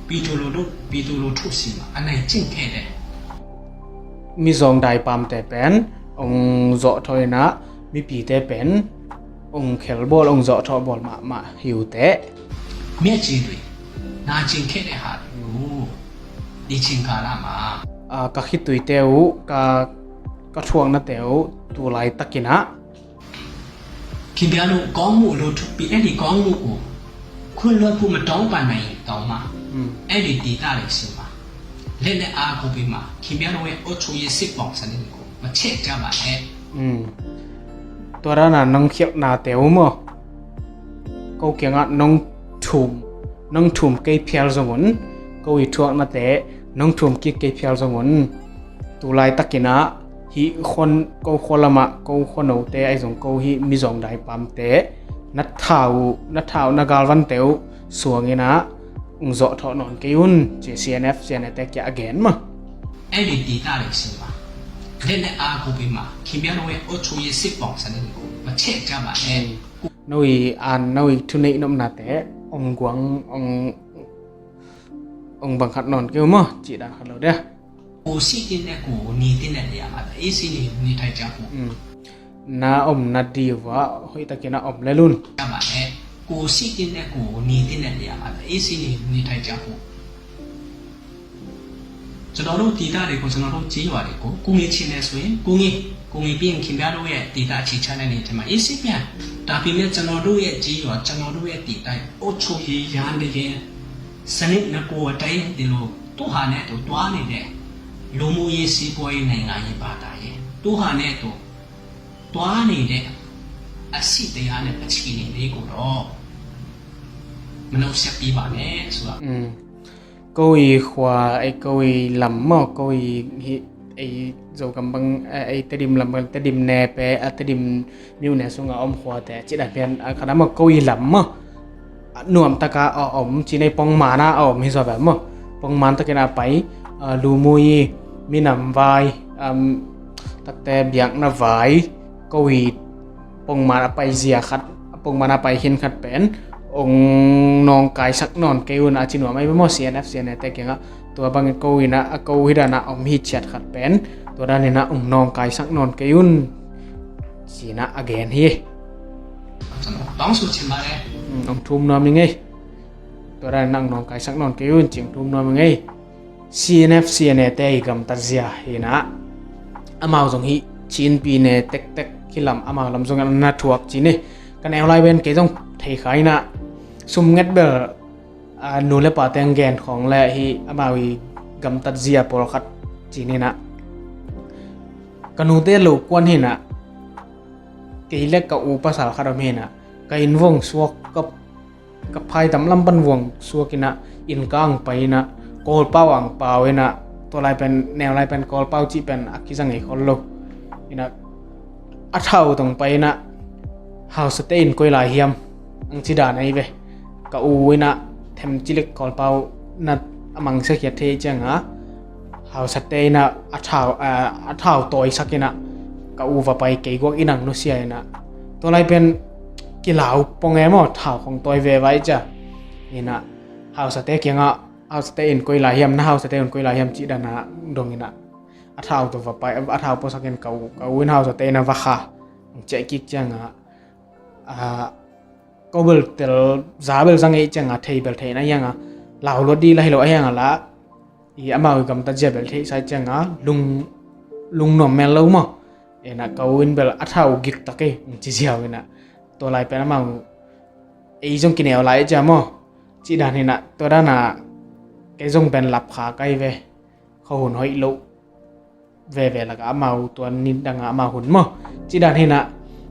ပြည်သူလူထုပြည်သူလူထုစီမှာအနိုင်ကျင့်ခဲ့တယ် mizawng daipamte pen ong zawhthawh inah mipite pen ong khelbawl ong zawhthawh bawl mahmah hi uh teh. မျက်ခြေတွေနာကျင်ခဲ့တဲ့ဟာတွေကိုဒီချိန်ကာလမှာ A, ka khituite uh, ka, ka thuaknate uh tu laitakinah ခင်ဗျားတို့ကောင်းမှုအလိုထုတ်ပြီးအဲ့ဒီကောင်းမှုကိုခွင့်လွှတ်ဖို့မတောင်းပန်နိုင်ရင်တောင်မှအဲ့ဒီဒေသတွေရှိမှာလက်နဲ့အားကိုပြီးမှခင်ဗျားတို့ရဲ့အုပ်ချုပ်ရေးစစ်ပုံစံတွေကိုမချဲ့ကြပါနဲ့ Tua dana nong khialhnate uh maw, ko kiangah nong thum, nong thum kei phial zong un, ko i thuaknate nong thum kik kei phial zong un. Tu laitakinah hih khuan ko khualamah ko khuanote ahi zong ko hih mizawng daipamte na thau, na thau na galvante uh suanginah ong zawhthawh nawn kei un ci CNF CNA te kia a gen maw. အဲ့ဒီဒေသတွေရှိမှာလက်နဲ့အားကိုပြီးမှခင်ဗျားတို့ရဲ့အုပ်ချုပ်ရေးစစ်ပုံစံတွေကိုမချဲ့ကြပါနဲ့ No i an no i thuneih nopnate ong guang ong ong bang khat nawn kei uh maw cih dan khat lo dia. ကိုရှိတဲ့နဲ့ကိုနေတဲ့နေရာမှာအေးဆေးနေနေထိုင်ကြဖို့ Na omna diuva hoihtakin a om lel un. ကြပါနဲ့ကိုရှိတဲ့နဲ့ကိုနေတဲ့နေရာမှာအေးဆေးနေနေထိုင်ကြဖို့ကျွန်တော်တို့ဒေသတွေကိုကျွန်တော်တို့ကြေးရွာတွေကိုကူညီချင်တယ်ဆိုရင်ကူညီကူညီပြီးရင်ခင်ဗျားတို့ရဲ့ဒေသအခြေချတဲ့နေရာမှာအေးဆေးပြန်ဒါပေမဲ့ကျွန်တော်တို့ရဲ့ကြေးရွာကျွန်တော်တို့ရဲ့ဒေသရဲ့အုပ်ချုပ်ရေးရန်တကယ်စနစ်နဲ့ကိုယ်အတိုင်းဒီလိုသူ့ဟာနဲ့သူတွားနေတဲ့လူမှုရေးစီးပွားရေးနိုင်ငံရေးဘာသာရေးသူ့ဟာနဲ့သူတွားနေတဲ့အဆင့်တရားနဲ့အခြေအနေလေးကိုတော့မနှောက်ယှက်ပေးပါနဲ့ဆိုတာ Ko i khua ei ko i lam maw, ko i hih ei Zogam bang ei Tedim lam bang Tedim ne pe a Tedim miu ne sunga om khuate cih dan pian a khat a maw, ko i lam maw. Nuamtaka a om cin ei pongmana a om hi zaw bel maw. Pongman takin a pai, lumui, minam vai, takte biakna vai, ko i pongman a pai zia khat, a pongman a pai khin khat pen ong nawngkaisak nawn kei un a ci nuam ahi ve maw, C N F, C N A te kiangah. Tua bangin ko inah, a ko hi danah om hi ciat khat pen tua daninah ong nawngkaisak nawn kei un cinah a gen hi. Ong thum nuam ing ei. Tua daninah ong nawngkaisak nawn kei un ci ong thum nuam ing ei. C N F, C N A te i gamtat zia hinah amau zong hi Chin pi ne tektek hi lam, amau lam zong na thuak ci ni. Ka neu lai ven kei zong thei kha inah sum nget bel, a, nu le pa teng gen khawng le hi amau i gamtat zia pawlkhat ci ninah ka nute lo kuan hinah kei le ka u pasal khat om hinah ka inn vong suak, ka, ka phaitam lam pan vong suak inah inn ka ang pai inah Kawlpau ang pau inah tua lai pen, neu lai pen Kawlpau cih pen a kizang ei khol lo inah a thau tong pai inah hausate in koi lai hiam ang ci dan ahi ve. Ka u inah them cilik Kawlpau na a mangsia khiat thei cianga hausate inah a thau, a, a thau tawisak inah ka u va pai kei guak inang nusia inah tua lai pen kilau pong e maw, thau khong tawi ve vai cia inah hausate kiangah hausate in koi lai hiam, na hausate in koi lai hiam cih dana dong inah a thau tawh va pai, a thau puasakin ka u, ka u in hausate inah va kha. Ciah kik cianga a ko bel tel za bel zang ei cianga thei bel thei na hianga lau luat di la hi lo a hianga la i amau i gamtat zia bel thei sai cianga lung, lung nuam mel lo maw. Ena ka u in bel a thau gik tak ei ci ziau ina tua lai pen amau ei zong kineu lai cia maw. Ci dan ina tua dana kei zong pen lap kha kai ve. Kho hun hoih lo veve laka amau tua ni danga amau hun maw. Ci dan hina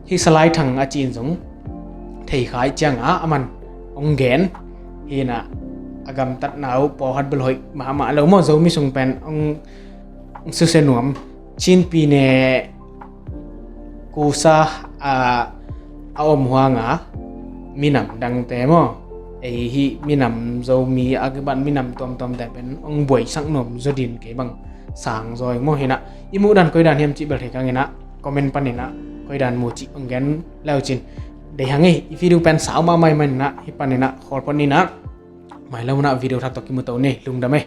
hi Salai Thang a ci in zong thei khai cianga aman ong gen hina a gamtatna uh pawlkhat bel hoih mahmah lo maw. Zomi sung pen ong, ong susia nuam Chin pi ne kusa a, a om huanga minam dangte maw. Ei hi minam Zomi a kibat minam tuamtuamte pen ong buaisak nuam zaw din kei bang sang zaw ing maw hina. I muh dan koi dan hiam cih bel thei kang ina comment pan ina koi dan mu cih ong gen leu cin. Dei hang ei i video pen sau mahmah i man ina hi pan ina khawl pon ina mai lo na video that tawh kimu to ni lungdam ei.